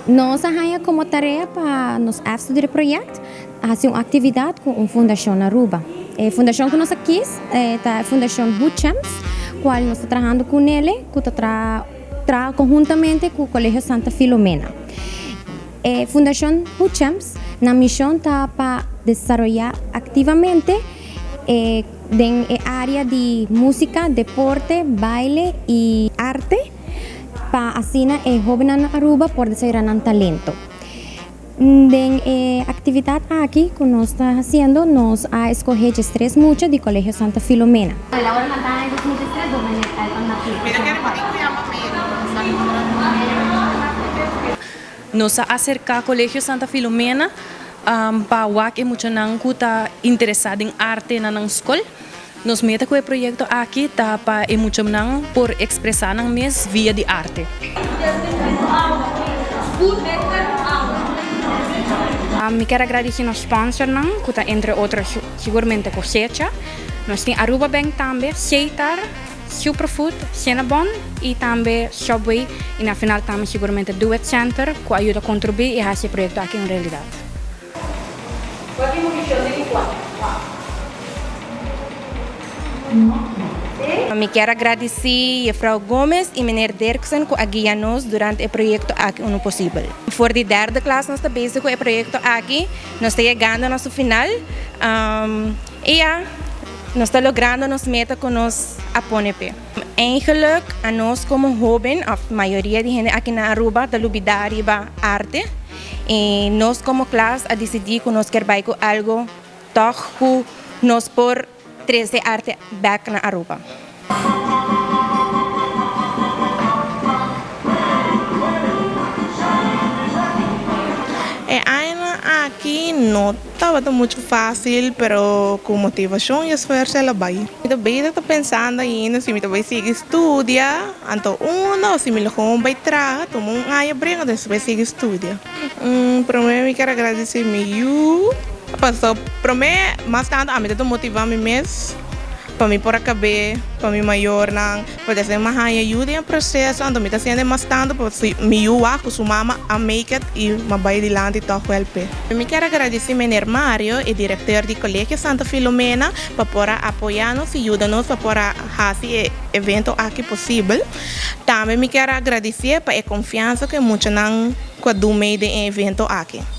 Nos a haña komo tarea pa nos afstudeerproject hasi un aktividat ku un fundashon na Aruba. E fundashon ku nos a kis ta e fundashon Hoetchamps, kual nos ta trahando ku nele ku ta traha konhuntamente ku Kolegio Santa Filomena. E fundashon Hoetchamps nan mishon ta pa desaroyá aktivamente e den e área di músika, deporte, baile i arte pa asina e hóbennan na Aruba por desaroyá nan talento. Den e aktividat aki ku nos ta hasiendo nos a eskohé djestres mucha di Kolegio Santa Filomena. Nos a aserká Kolegio Santa Filomena pa wak e muchanan ku ta interesá den arte na nan skol. Nos meta ku e proyekto aki ta pa e muchanan por ekspresá nan mes via di arte. Mi kier a gradisí nos sponsornan ku ta entre otro sigurmente Cosecha. Nos tin Aruba Bank tambe, Setar. Superfood, Cinnabon y tambe Subway y na final tambe siguramente Do It Center cu a yuda contribui y haci e proyecto aki un realidad. Mi kier a gradici Juffrouw Gomez y Meneer Dirksen cu a guia nos durante e proyecto aki uno posibel. For di derde klas nos ta bezig cu e proyecto aki, nos ta yegando na su final y ya. Nos ta logrando nos meta cu nos a pone p'e. Eigenlijk anos como hoben of mayoria di hende aki na Aruba ta lubida riba arte y nos como klas a dicidi cu nos kier bay cu algo toch cu nos por trece arte bek na Aruba. E añanan aki no Tabata mucho fácil, pero ku motivashon i esfuerso el a bai. Mi ta bezig ta pensando ainda si mi ta bai sigui studia, anto unda o si mi lo gewoon bai traha, tuma un aña bringa despues sigui studia. Promé mi kier a gradisí mi yu, paso promé mas tantu ami ta ta motivá mi mes pa mi por a kab'é pa mi mayornan. Pa despues mi a haña yu den e proseso, anto mi ta siente mas tantu pa mi yu wak ku su mama a make it i mi a bai dilanti tòg wèl p'e. Mi kier a gradisí Meneer Mario, e direkteur di Kolegio Santa Filomena, pa por a apoyá nos i yuda nos pa por a hasi e evento aki posibel. Tambe mi kier a gradisié pa e konfiansa ku e muchanan ku a dun mei den e evento aki.